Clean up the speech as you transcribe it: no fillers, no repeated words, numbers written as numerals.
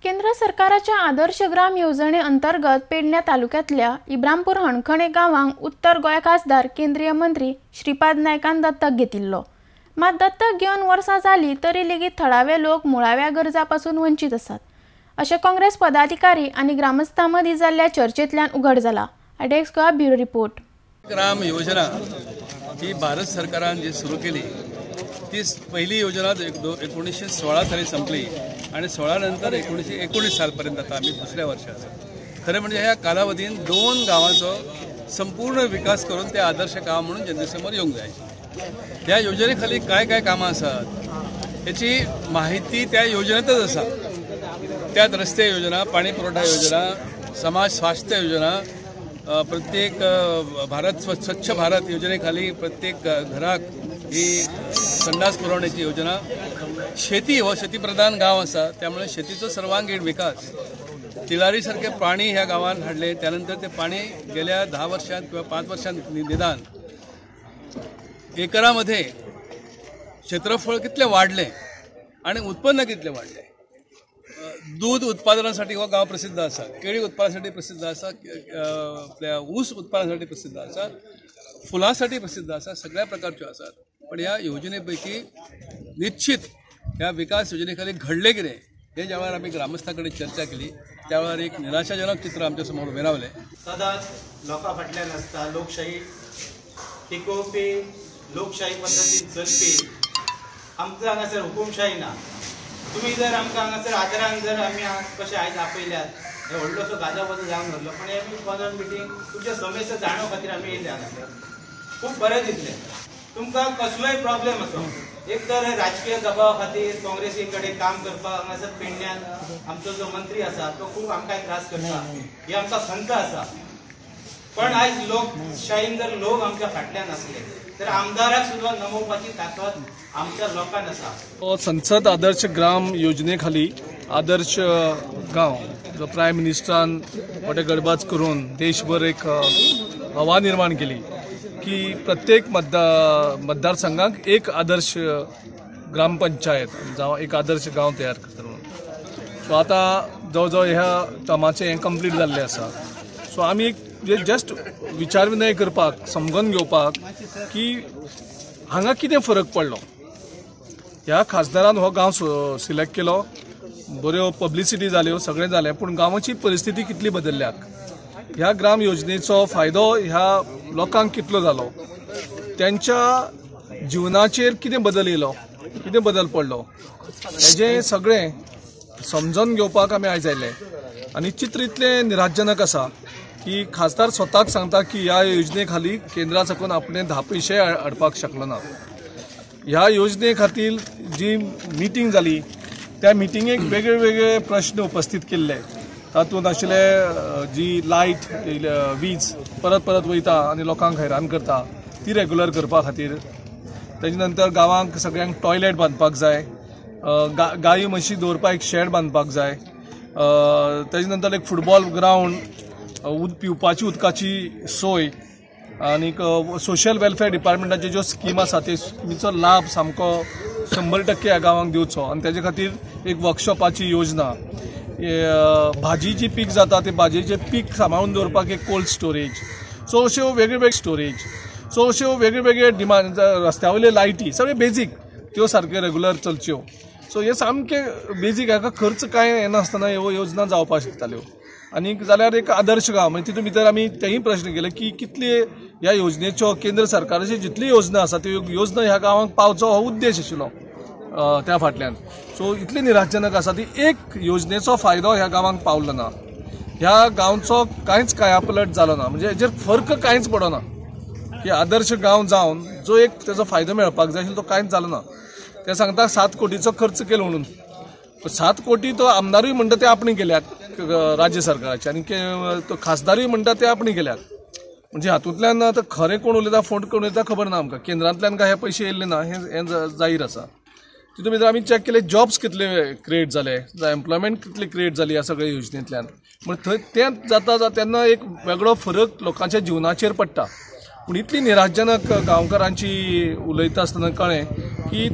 केंद्र सरकाराच्या आदर्श ग्राम येवजणे अंतर्गत पेडण्या तालुक्यातल्या इब्रामपूर हणखणे गांवांक उत्तर गोंय खासदार केंद्रीय मंत्री श्रीपाद नायकान दत्तक घेतिल्लो। मात दत्तक घेवन वर्सां जाली तरी लेगीत थळावे लोक मुळाव्या गरजां पासून वंचीत आसात अशें काँग्रेस पदाधिकारी आनी ग्रामस्थां मदीं जाल्ल्या चर्चेंतल्यान उघड जाला। आयडेक्स गोवा ब्युरो रिपोर्ट। ग्राम योजना ही भारत सरकारान जी सुरू केली ती पहिली योजना 1916 साली संपली आणि 16 नंतर 1919 सालपर्यंत आता आम्ही दुसऱ्या वर्षाचा खरं म्हणजे ह्या कालावधीन दोन गावांचो संपूर्ण विकास करून ते आदर्श गाव म्हणून जनतेसमोर येऊन जायचे। त्या योजनेखाली काय काय कामं आसात याची माहिती त्या योजनेतच आसा। त्यात रस्ते योजना, पाणी पुरवठा योजना, समाज स्वास्थ्य योजना, प्रत्येक भारत स्वच्छ भारत योजनेखाली प्रत्येक घराक ही संडास पुरवण्याची योजना, शेती हो शेतीप्रधान गाव आसा त्यामुळे शेतीचो सर्वांगीण विकास, तिलारी सारखे पाणी ह्या गावान हाडले, त्यानंतर ते पाणी गेल्या 10 वर्षांत किंवा 5 वर्षांत निदान एकरामध्ये क्षेत्रफळ कितले वाढले आणि उत्पन्न कितले वाढले। दूध उत्पादनासाठी हो गाव प्रसिद्ध आसा, केळी उत्पादनासाठी प्रसिद्ध आसा, आपल्या ऊस उत्पादनासाठी प्रसिद्ध आसा, फुलांसाठी प्रसिद्ध आसा, सगळ्या प्रकारच्यो आसात। पण ह्या योजनेपैकी निश्चित ह्या विकास योजनेखाली घडले कितें हे ज्या वेळार आमी ग्रामस्थां कडेन चर्चा केली त्या वेळार एक निराशाजनक चित्र आमच्या समोर उबें रावलें। सदांच लोकां फाटल्यान आसता, लोकशाही टिकोवपी, लोकशाही पद्दतीन चलपी। आमकां हांगासर हुकुमशाही ना। तुमी जर आमकां हांगासर आदरान जर आमी कशें आयज आपयल्यात, हे व्हडलोसो गाजावाजो जावन उरलो, पण हे आमी पंदरा मिटींग तुमच्या समस्या जाणो खातीर आमी येयले हांगासर। खूब बरें दिसलें। तुमकां कसलोय प्रॉब्लेम आसो, एक तर राजकीय दबावा खातीर काँग्रेसी कडेन काम करपाक हांगासर पेडण्यान आमचो जो मंत्री आसा तो खूब आमकां त्रास करता, ही आमकां खंत आसा। पण आयज लोकशाहीन जर लोक आमच्या फाटल्यान आसले तर आमदाराक सुद्दां नमोवपाची ताकद आमच्या लोकांक आसा। संसद आदर्श ग्राम योजने खाली आदर्श गांव जो प्रायम मिनिस्टरान मोठे गडबाज करून देशभर एक हवा निर्माण केली की प्रत्येक मतदारसंघाक एक आदर्श ग्रामपंचायत जावं एक आदर्श गांव तयार करता म्हणून। सो आतां जवळ जवळ ह्या कामाचें हें कंप्लीट जाल्लें आसा। सो आमी एक जस्ट विचार विनय करपाक, समजून घेवपाक की हांगा कितें फरक पडलो। ह्या खासदारान हो गांव सिलेक्ट केलो, बऱ्यो पब्लिसिटी जाल्यो, सगळें जालें, पूण गांवाची परिस्थिती कितली बदलल्या, ह्या ग्राम योजनेचो फायदो ह्या लोकांक कितलो जालो, त्यांच्या जिवनाचेर कितें बदल येयलो, कितें बदल पडलो, हेजें सगळें समजून घेवपाक आमी आयज आयले। आनी चित्र इतलें निराशजनक आसा की खासदार स्वताक सांगता की ह्या योजने खाली केंद्रा साकून आपणे 10 पयशे हाडपाक शकलो ना। ह्या योजने खातीर जी मिटींग जाली त्या मिटिंगेक वेगळे वेगळे प्रश्न उपस्थित केल्ले, तातूंत आशिल्ले जी लायट वीज परत परत वयता आनी लोकांक हैरान करता ती रेगुलर करपा खातीर, तेजे नंतर गांवांक सगळ्यांक टॉयलेट बांदपाक जाय, गायी म्हशी दवरपाक एक शेड बांदपाक जाय, तेजे नंतर एक फुटबॉल ग्रावंड, पिवपाची उदकाची सोय आनीक सोशल वेलफेअर डिपार्टमेंटाच्यो ज्यो स्कीम आसा ते स्किमीचो लाभ सामको 100% ह्या गांवांक दिवचो आनी तेजे खातीर एक वर्कशॉपाची योजना, भाजी जी पीक जाता ते भाजयेचें पीक सांबाळून दवरपाक एक कोल्ड स्टोरेज, सो अश्यो वेगळे स्टोरेज, सो अश्यो वेगळे वेगळे डिमांड, रस्त्या वयल्यो लायटी सगळे बेजीक त्यो सारक्यो रेगुलर चलच्यो। सो हे सामके बेजीक, हाका खर्च कांय येनासतना ह्यो योजना जावपाक शकताल्यो। आनीक जाल्यार एक आदर्श गांव म्हणजे तितून भितर आमी तेय प्रश्न केले की कितले ह्या योजनेच्यो केंद्र सरकाराची जितली योजना आसा त्यो योजना ह्या गांवांक पावचो हो उद्देश आशिल्लो त्या फाटल्यान। सो इतली निराशजनक आसा ती एक योजनेचो फायदो ह्या गांवांक पावलो ना, ह्या गांवचो कांयच कायापलट जालो ना, म्हणजे हेजेर फरक कांयच पडना की आदर्श गांव जावन जो एक तेजो फायदो मेळपाक जाय आशिल्लो तो कांयच जालो ना। ते सांगता 7 कोटीचो खर्च केलो म्हणून, 7 कोटी तो आमदारूय म्हणटा ते आपणे केल्यात राज्य सरकाराचे आनी तो खासदारूय म्हणटा ते आपणे केल्यात, म्हणजे हातूंतल्यान आतां खरें कोण उलयता फोट कोण उलयता खबर ना आमकां। केंद्रांतल्यान काय हे पयशे येयल्ले ना हें जाहीर आसा। तितून भितर आमी चॅक केले जॉब्स कितले क्रिएट जाले, एम्प्लॉयमेंट कितली क्रिएट जाली ह्या सगळ्या योजनेंतल्यान, म्हण थंय तें जाता तेन्ना एक वेगळो फरक लोकांच्या जिवनाचेर पडटा। पूण इतली निराशजनक गांवकारांची उलयता आसतना कळ्ळें की थंय